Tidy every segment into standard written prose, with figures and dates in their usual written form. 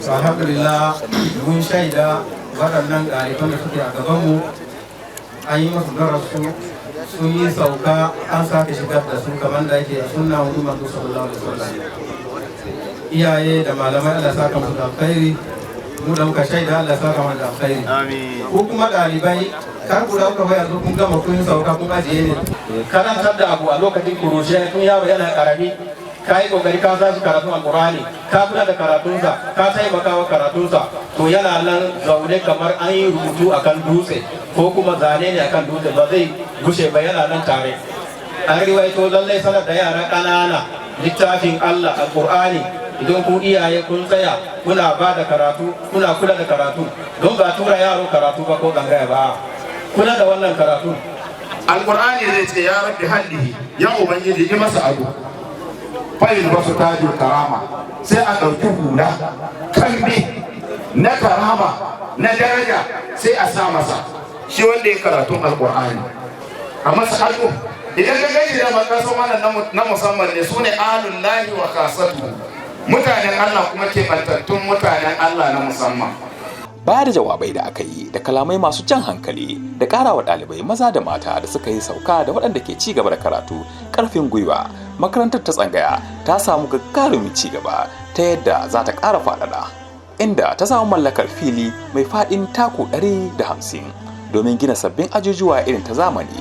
To, alhamdulillah, mun shaida waɗannan ɗaliban da suke a gabanmu an yi masu darasu, sun yi sauka, an sake shigar da su kamar da yake a sunna wani manzo sallallahu alaihi wasallam. Iyaye da malamai, Allah saka musu da alkhairi. Mu da muka shaida, Allah saka mu da alkhairi. Ko kuma ɗalibai, kar ku dauka wai yanzu kun gama, kun sauka, kun ajiye ne. Karantar da abu a lokacin kurushe, tun yaro yana karami, ka yi kokari ka sa shi karatun Alkurani, ka kula da karatunsa, ka taimaka wa karatunsa, to yana nan zaune kamar an yi rubutu akan dutse ko kuma zane ne akan dutse, ba zai gushe ba, yana nan tare. An riwaito lallai sanar da yara ƙanana littafin Allah Alkur'ani, idan ku iyaye kun tsaya kuna ba da karatu, kuna kula da karatu, don ba tura yaro karatu ba ko gangaya ba, kula da wannan karatu. Alqur'ani zai ce: "Ya rabbi hallihi, ya Ubangiji, yi masa ado." Fayil basu tajul karama, sai a ɗauki hula kambe na karama, na daraja, sai a sa masa shi wanda ya karatun Alqur'ani, a masa ado. Idan ka gaji da makasan wannan na musamman ne, su ne ahlullahi wa khasatu, mutanen Allah kuma keɓantattun mutanen Allah na musamman. Baya da jawabai da aka yi da kalamai masu jan hankali da ƙarawa ɗalibai maza da mata da suka yi sauka da waɗanda ke ci gaba da karatu ƙarfin gwiwa, makarantar ta tsangaya ta samu gagarumin ci gaba ta yadda za ta ƙara faɗaɗa, inda ta samu mallakar fili mai faɗin taku 150 domin gina sabbin ajujuwa irin ta zamani,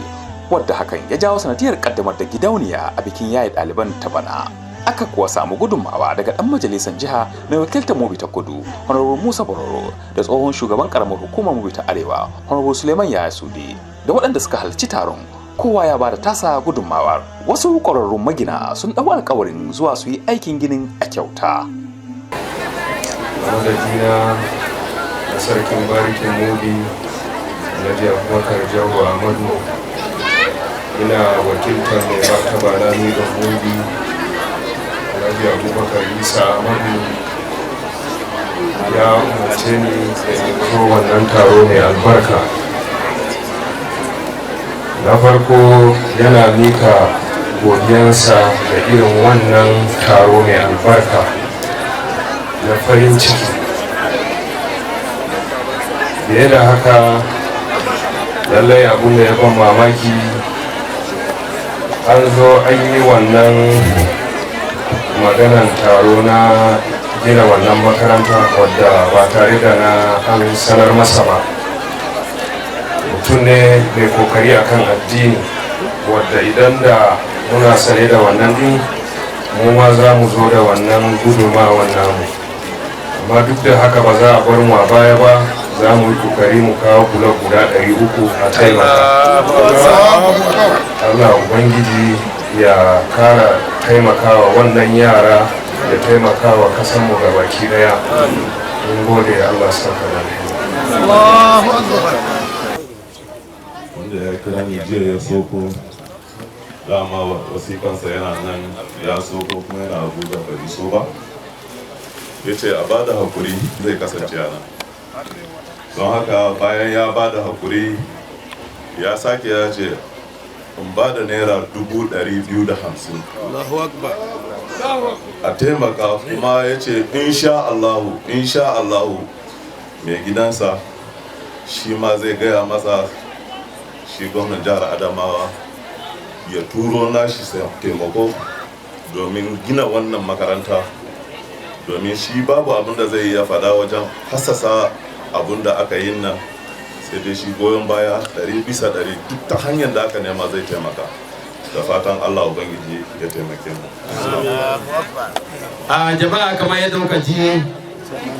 wadda hakan ya jawo sanadiyar ƙaddamar da gidauniya a bikin yaye ɗaliban ta bana. Aka kuwa samu gudunmawa daga ɗan majalisar jiha mai wakiltar Mubi ta Kudu, Honorable Musa Bororo, da tsohon shugaban karamar hukumar Mubi ta Arewa, Honorable Suleiman Yaya Sude, da waɗanda suka halarci taron, kowa ya bada tasa gudunmawar. Wasu ƙwararrun magina sun ɗau alkawarin zuwa su yi aikin ginin a kyauta. Madadina da Sarkin Barikin Mubi, Alhaji Abubakar Jago Ahmadu, ina wakiltar mai martaba Lamidon Mubi, Alhaji Abubakar Isa Ahmadu, ya umarce ni da in zo wannan taro mai albarka. Na farko, yana mika godiyansa da irin wannan taro mai albarka na farin ciki. Fiye da haka, lallai abin da ya ban mamaki, an zo an yi wannan maganan taro na gina wannan makaranta wadda ba tare da na an sanar masa ba. Mutum ne mai kokari akan addini, wadda idan da muna sane da wannan din, mu ma za mu zo da wannan gudumawan namu. Amma duk da haka, ba za a bar mu a baya ba. Za mu yi kokari mu kawo kula guda 300 a taimaka. Allah Ubangiji ya kara taimakawa wannan yara, ya taimakawa kasanmu gabaki daya. Mun gode, Allah saka da alheri. Wanda ya kira ni jiya ya soko, dama wasikansa yana nan, ya soko kuma yana Abuja, bai iso ba. Ya ce a bada hakuri, zai kasance a nan. Don haka, bayan ya bada hakuri, ya sake ya ce in ba da ₦250,000 a taimaka. Kuma ya ce insha Allahu, insha Allahu, mai gidansa shi ma zai gaya masa, shi gwamnan jihar Adamawa, ya turo nashi taimako domin gina wannan makaranta, domin shi babu abin da zai iya faɗa wajen hassasa abin da aka yi nan, sai dai shi goyon baya 100%, duk ta hanyar da aka nema zai taimaka. Da fatan Allah Ubangiji ya taimake mu. A jama'a, kamar yadda muka ji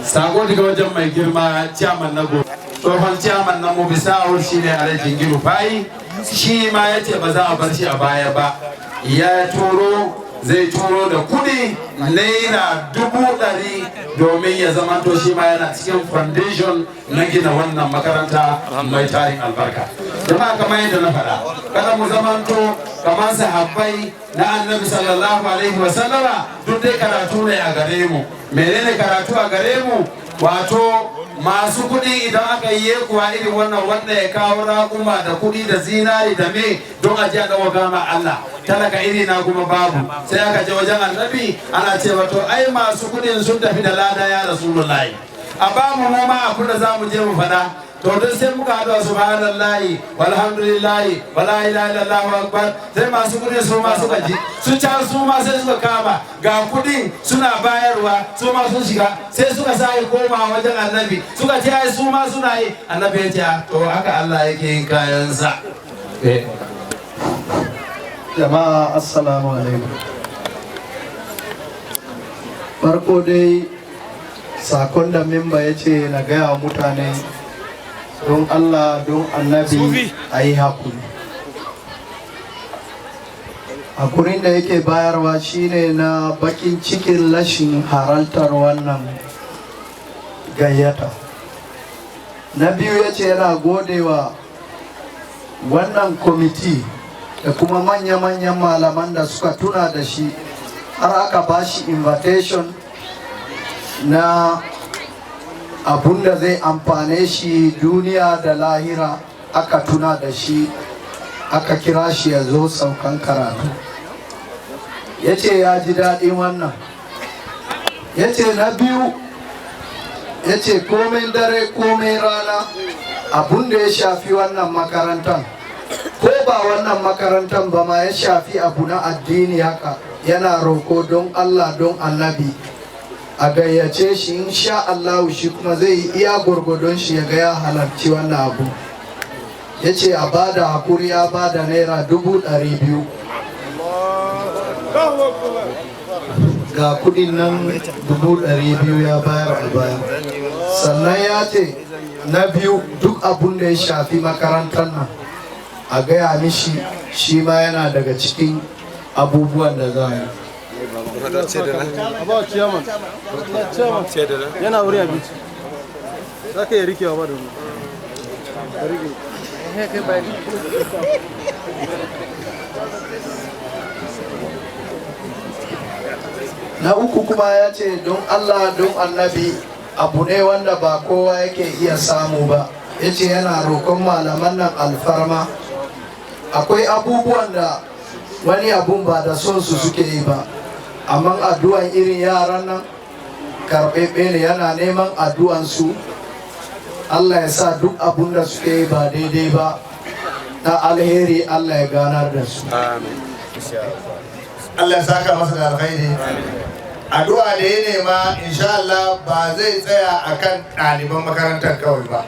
sako daga wajen mai girma chairman na go tsohon chairman na Mubi South, shi ne Alhaji Giru Fayi, shi ma ya ce ba za a bar shi a baya ba. Ya turo, zai turo da kudi ₦100,000 domin ya zamanto shi ma yana cikin foundation na gina wannan makaranta mai tarin albarka. Jama'a, kamar yadda na faɗa, kada mu zamanto kamar sahabbai na Annabi sallallahu alaihi wa sallama. Duk dai karatu ne a gare mu. Menene karatu a gare mu? Wato masu kuɗi idan aka yi yekuwa irin wannan, wanda ya kawo raƙuma da kuɗi da zinari da me don a je a ɗaukaka ma Allah, talaka iri na kuma babu. Sai aka je wajen Annabi ana cewa, "To ai masu kuɗin sun tafi da lada, ya Rasulullahi, a ba mu mu ma abin da za mu je mu faɗa." To duk sai muka haɗu a "Subhanallahi walhamdulillahi wala ilaha illallah akbar". Sai masu kuɗin su ma suka ji su can, su ma sai suka kama, ga kuɗin suna bayarwa, su ma sun shiga. Sai suka sake koma wajen Annabi suka ce ai su ma suna yi. Annabi ya ce, "To haka Allah yake yin kayansa." Jama'a, assalamu alaikum. Farko dai, sakon da memba ya ce na gaya wa mutane, don Allah don Annabi a yi hakuri. Hakurin da yake bayarwa shine na bakin cikin rashin halartar wannan gayyata. Na biyu, ya ce yana godewa wannan kwamiti da kuma manya-manyan malaman da suka tuna da shi har aka ba shi invitation na abun da zai amfane shi duniya da lahira. Aka tuna da shi, aka kira shi ya zo saukan karatu. Ya ce ya ji daɗin wannan. Ya ce na biyu, ya ce komai dare komai rana, abun da ya shafi wannan makarantar ko ba wannan makarantar ba ma, ya shafi abu na addini haka, yana roko don Allah don Annabi a gayyace shi. Insha Allah shi kuma zai yi iya gwargwadon shi ya ga ya halarci wannan abu. Ya ce a bada hakuri, ya bada ₦200,000. Ga kudin nan, 200,000 ya bayar a baya. Sannan ya ce na biyu, duk abun da ya shafi makarantar nan a gaya mishi, shi ma yana daga cikin abubuwan da za a yi. Yana wuri abinci, za ka iya rikewa ba da rike. Na uku kuma, ya ce don Allah don Annabi, abu ne wanda ba kowa yake iya samu ba. Ya ce yana roƙon malaman nan alfarma. Akwai abubuwan da wani abun ba da son su suke yi ba, amma addu'an irin yaran nan karɓeɓe ne. Yana neman addu'ansu, Allah ya sa duk abun da suke yi ba daidai ba na alheri, Allah ya ganar da su. Allah ya saka masa da alkhairi. Addu'a da ya nema, insha Allah ba zai tsaya akan ɗaliban makarantar kawai ba.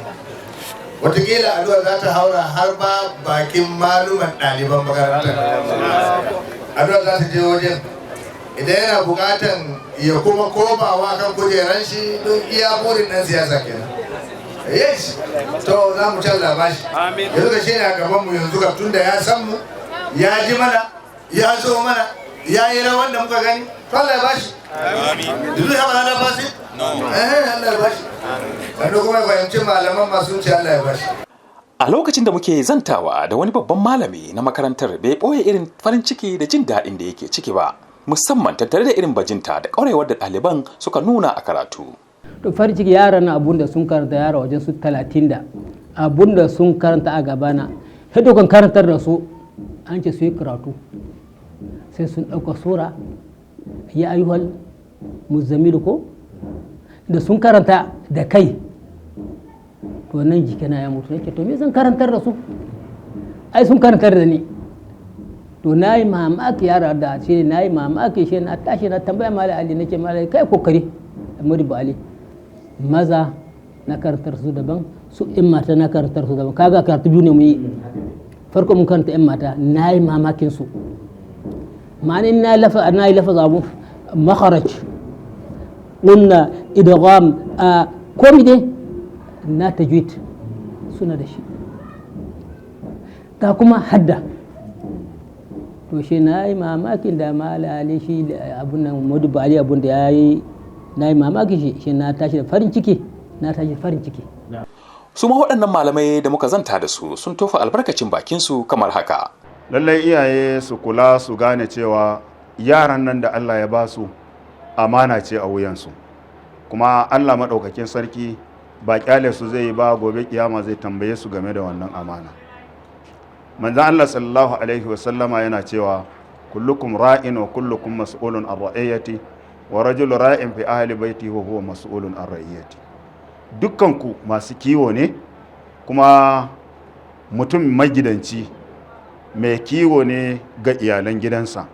Wataƙila addu'a za ta haura har ba bakin maluman ɗaliban makarantar. Addu'a za ta je wajen. Idan yana buƙatan ya kuma komawa kan kujeran shi, don iya burin ɗan siyasa kenan. Yes, to za mu canza bashi. Yanzu ka shi ne a gaban mu yanzu ka, tunda ya san mu, ya ji mana, ya zo mana, ya yi rawan da muka gani, to Allah ya bashi. Did we have another person? No. Eh, Allah ya bashi. Sannan kuma ya fahimci malaman masu ce Allah ya bashi. A lokacin da muke zantawa da wani babban malami na makarantar, bai ɓoye irin farin ciki da jin daɗin da yake ciki ba, musamman tattare da irin bajinta da ƙwarewar da ɗaliban suka nuna a karatu. To, farin ciki, yaran na abun da sun karanta, yara wajen su 30 da abun da sun karanta a gabana, sai dokan karantar da su an ce su yi karatu, sai sun ɗauka sura ya ayyuhal muzammil ko da sun karanta da kai, to nan jikina ya mutu. Nake, to me zan karantar da su? Ai sun karantar da ni. To na yi mamaki yara da shi, na yi mamaki shi. Na tashi na tambaya Malam Ali, nake, "Malam, kai kokari." Modibo Ali, maza na karantar su daban, su in mata na karantar su daban. Kaga karatu biyu ne mu yi. Farko mun karanta yan mata, na yi mamakin su. Ma'anin na yi lafa abu makharaj, qulna, idgham, a komai dai na tajwid suna da shi, ga kuma hadda. To shi na yi mamakin da malali shi abun nan Modibo Ali, abun da ya yi, na yi mamakin shi. Shi na tashi da farin ciki, na tashi da farin ciki. Su ma waɗannan malamai da muka zanta da su sun tofa albarkacin bakinsu kamar haka. Lallai iyaye su kula, su gane cewa yaran nan da Allah ya ba su amana ce a wuyansu. Kuma Allah maɗaukakin sarki ba kyale su zai yi ba, gobe kiyama zai tambaye su game da wannan amana. Manzan Allah sallallahu alaihi wasallama yana cewa: "Kullukum ra'in wa kullukum mas'ulun an ra'iyati, wa rajulu ra'in fi ahli baiti wa huwa mas'ulun an ra'iyati." Dukkanku masu kiwo ne, kuma mutum magidanci mai kiwo ne ga iyalan gidansa,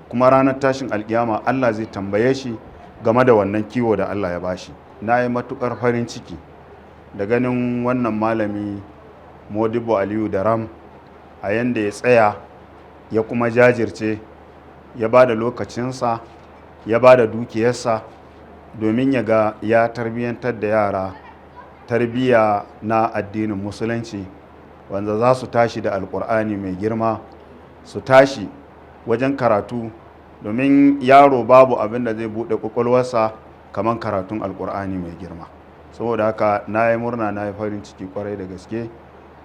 kuma ranar tashin alkiyama Allah zai tambaye shi game da wannan kiwo da Allah ya bashi. Na yi matukar farin ciki da ganin wannan malami Modibo Aliyu Daram a yanda ya tsaya ya kuma jajirce, ya ba da lokacinsa, ya ba da dukiyarsa domin ya ga ya tarbiyyantar da yara tarbiyya na addinin Musulunci, wanda za su tashi da Alkur'ani mai girma, su tashi wajen karatu, domin yaro babu abin da zai buɗe ƙwaƙwalwarsa kamar karatun Alkur'ani mai girma. Saboda haka na yi murna, na yi farin ciki kwarai da gaske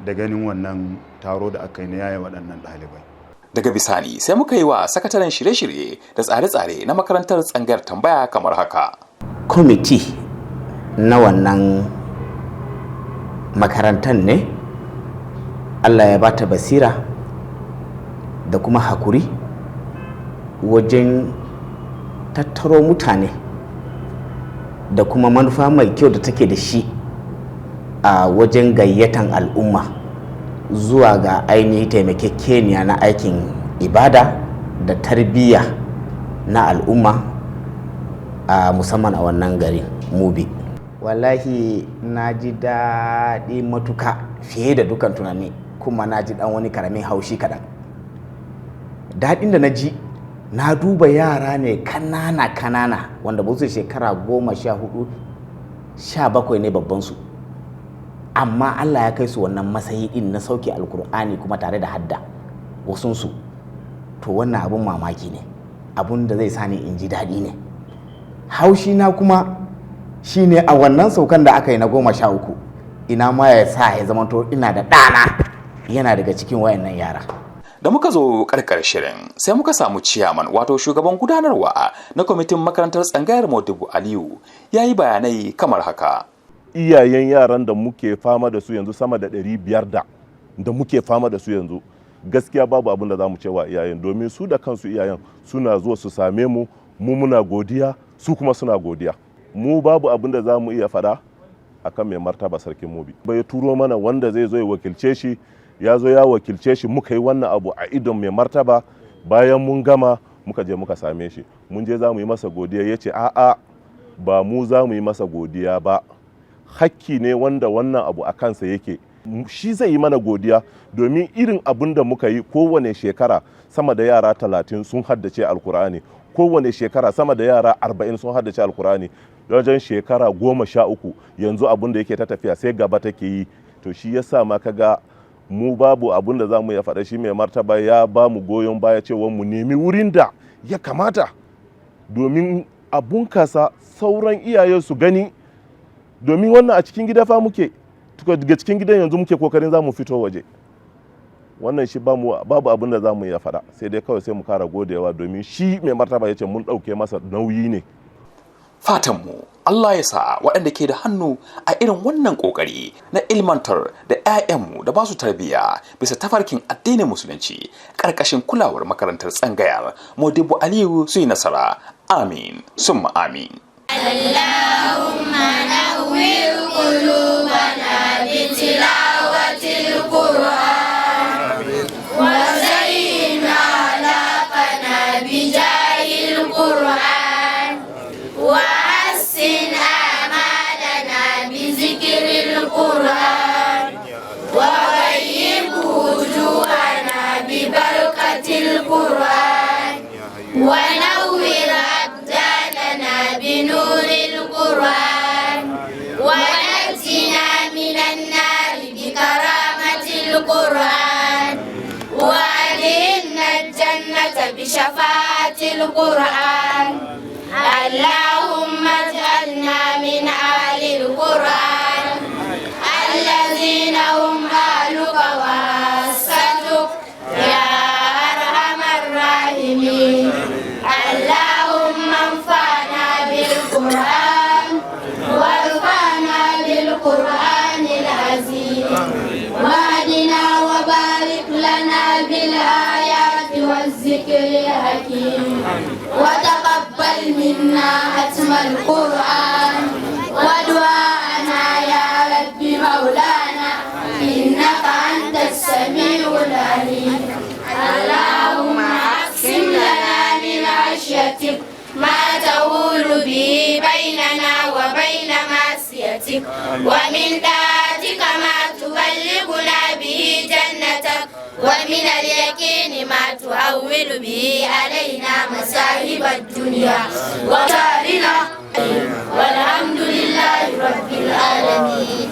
da ganin wannan taro da aka yi na yaye waɗannan ɗalibai. Daga bisani sai muka yi wa sakataren shirye-shirye da tsare-tsare na makarantar tsangayar tambaya kamar haka. Kwamiti na wannan makarantar ne Allah ya bata basira da kuma hakuri wajen tattaro mutane da kuma manufa mai kyau da take da shi a wajen gayyatan al'umma zuwa ga ainihin taimakekeniya na aikin ibada da tarbiyya na al'umma, a musamman a wannan garin Mubi. Wallahi na ji daɗi matuka fiye da dukan tunani, kuma na ji ɗan wani karamin haushi kaɗan. Daɗin da na ji, na duba yara ne kanana kanana wanda ba su shekara 14, 17 ne babbansu, amma Allah ya kai su wannan matsayi din na sauke Alkur'ani kuma tare da hadda wasunsu. To, wannan abun mamaki ne, abun da zai sani in ji daɗi ne. Haushi na kuma shine a wannan saukan da aka yi na 13, ina ma ya sa ya zamanto ina da ɗana yana daga cikin wayannan yara. Da muka zo karkar shirin sai muka samu ciyaman, wato shugaban gudanarwa na kwamitin makarantar tsangayar Modibo Aliyu, ya yi bayanai kamar haka. Iyayen yaran da muke fama da su yanzu sama da 500 da muke fama da su yanzu, gaskiya babu abin da za mu cewa iyayen, domin su da kansu iyayen suna zuwa su same mu. Mu muna godiya, su kuma suna godiya. Mu babu abin da za mu iya fada akan mai martaba Sarkin Mubi. Bai turo mana wanda zai zo ya wakilce shi, ya zo ya wakilce shi, muka yi wannan abu a idon mai martaba. Bayan mun gama muka je muka same shi, mun je za mu yi masa godiya, ya ce a'a, ba mu za mu yi masa godiya ba, hakki ne wanda wannan abu a kansa yake, shi zai yi mana godiya, domin irin abin da muka yi, kowane shekara sama da yara 30 sun haddace Alkur'ani, kowane shekara sama da yara 40 sun haddace Alkur'ani, wajen shekara 13 yanzu abin da yake ta tafiya sai gaba take yi. To, shi yasa ma kaga mu babu abin da za mu ya faɗa. Shi mai martaba ya ba mu goyon baya cewa mu nemi wurin da ya kamata domin a bunkasa, sauran iyaye su gani, domin wannan a cikin gida fa muke, daga cikin gidan yanzu muke kokarin za mu fito waje. Wannan shi babu abin da za mu iya faɗa, sai dai kawai sai mu kara godewa, domin shi mai martaba ya ce mun ɗauke masa nauyi ne. Fatanmu Allah ya sa waɗanda ke da hannu a irin wannan ƙoƙari na ilmantar da 'ya'yanmu da ba su tarbiyya bisa tafarkin addinin Musulunci ƙarƙashin kulawar makarantar tsangayar Modibo Aliyu su yi nasara. Amin summa amin. اللهم نور قلوبنا بتلاوة القرآن، وزين أخلاقنا بجاه القرآن، وحسن أعمالنا بذكر القرآن، وبيض وجوهنا ببركة القرآن، ونور أبداننا بنور القرآن، ونجنا من النار بكرامة القرآن، وأدخلنا الجنة بشفاعة القرآن. اللهم اجعلنا من أهل القرآن الذين هم أهلك وخاصتك يا أرحم الراحمين. اللهم انفعنا بالقرآن. منا ختم القرآن ودعاءنا يا رب مولانا إنك أنت السميع العليم. اللهم أقسم لنا من خشيتك ما تهول به بيننا وبين معصيتك، ومن طاعتك ما تبلغنا به جنتك، ومن اليقين ما تهون به علينا مصائب الدنيا وتارنا. والحمد لله رب العالمين.